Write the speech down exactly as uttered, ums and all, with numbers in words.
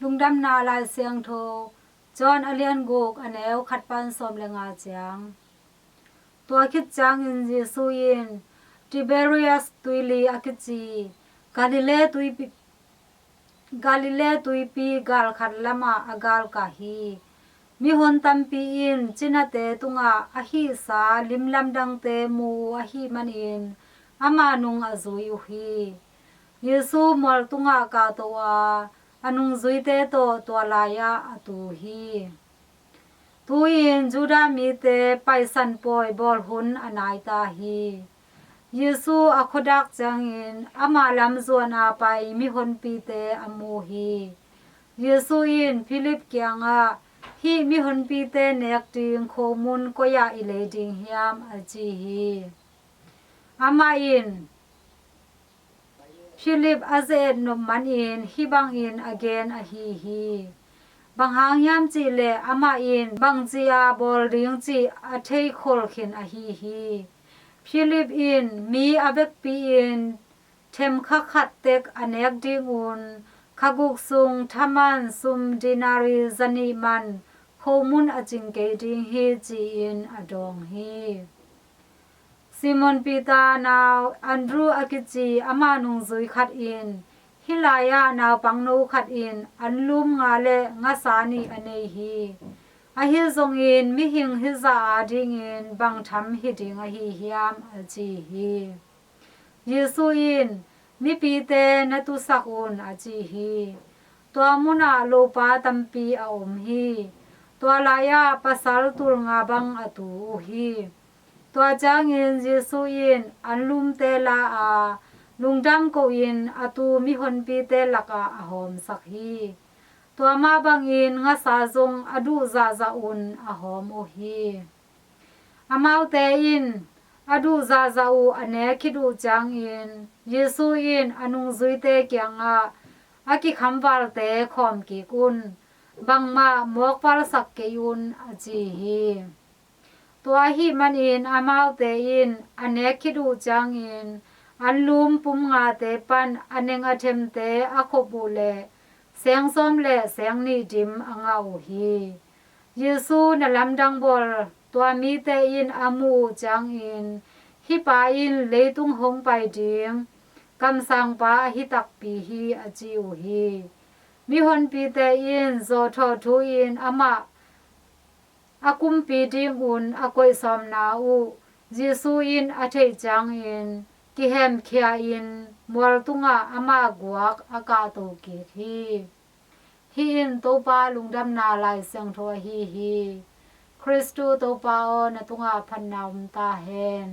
Lungdamna Lai Siangtho, John a lian guk, a neu khat pan sawm le nga ciang. Tua khit ciangin Jesu in Tiberias tuili a kici Galilee tuipi, Galilee tuipi gal khat lamah a galkah hi. Mihon tampi in cinate tungah a hihsa limlamdangte mu uh ahih manin ama nung a zui uh hi. Jesu mual tungah kahto a, a nungzuite tawh tua lai-ah a tu hi. Tu-in Judah mite Paisan Pawi bawl hun a nai ta hi. Jesu a khuadak ciangin ama lam zuan a pai mihonpite a mu hi. Jesu in Philip kiangah, "Hih mihonpite nek ding khomun koi-ah i lei ding hiam?" a ci hi. Amah in Philip a ze-et nop manin hih bangin a gen ahi hi. Bang hang hiam cihleh amah in bangci-a bawl ding cih a theikhol khin ahi hi. Philip in mi a vekpi-in themkha khat tek a nek dingun kha guk sung thaman sum denarii zanih man khomun a cing kei ding hi, ci-in a dawng hi. Simon Peter nau Andrew a kici ama nungzui khat in, "Hih lai-ah naupangno khat in anlum nga le ngasa nih a nei hi. Ahi zongin mihing hizah adingin bang tham hi ding ahi hiam?" a ci hi. Jesu in, "Mipite na tusak un," a ci hi. Tua munah lopa tampi a om hi. Tua lai-ah pasal tul nga bang a tu uh hi. Tua ciangin Jesu in anlumte la a, lungdam ko-in a tu mihonpite lakah a hawmsak hi. Tua mah bangin ngasa zong a duh zahzah un a hawm uh hi. Amaute in a duh zahzah uh a nek khit uh ciangin Jesu in a nungzuite kiangah, "A kikhamvalte khawm kik un, bangmah mawkvalsak kei un," a ci hi. Tua ahih manin amaute in a nek khit uh ciangin anlum pum ngate pan a neng a themte a khop uh leh seng sawm le seng nih dim a ngah uh hi. Jesu na lamdang bawl tua mite in a muh uh ciangin, "Hih pa in leitung hong pai ding kamsangpa ahi takpi hi," a ci uh hi. Mihonpite in zawhthawh thu-in amah a kumpi dingun a koih sawmna uh Jesu in a theih ciangin kihemkhia-in mual tungah ama guak a kahto kik hi. Hih in Topa Lungdamna Lai Siangtho ahi hi. Khristu Topa aw, na tungah phatna om ta hen.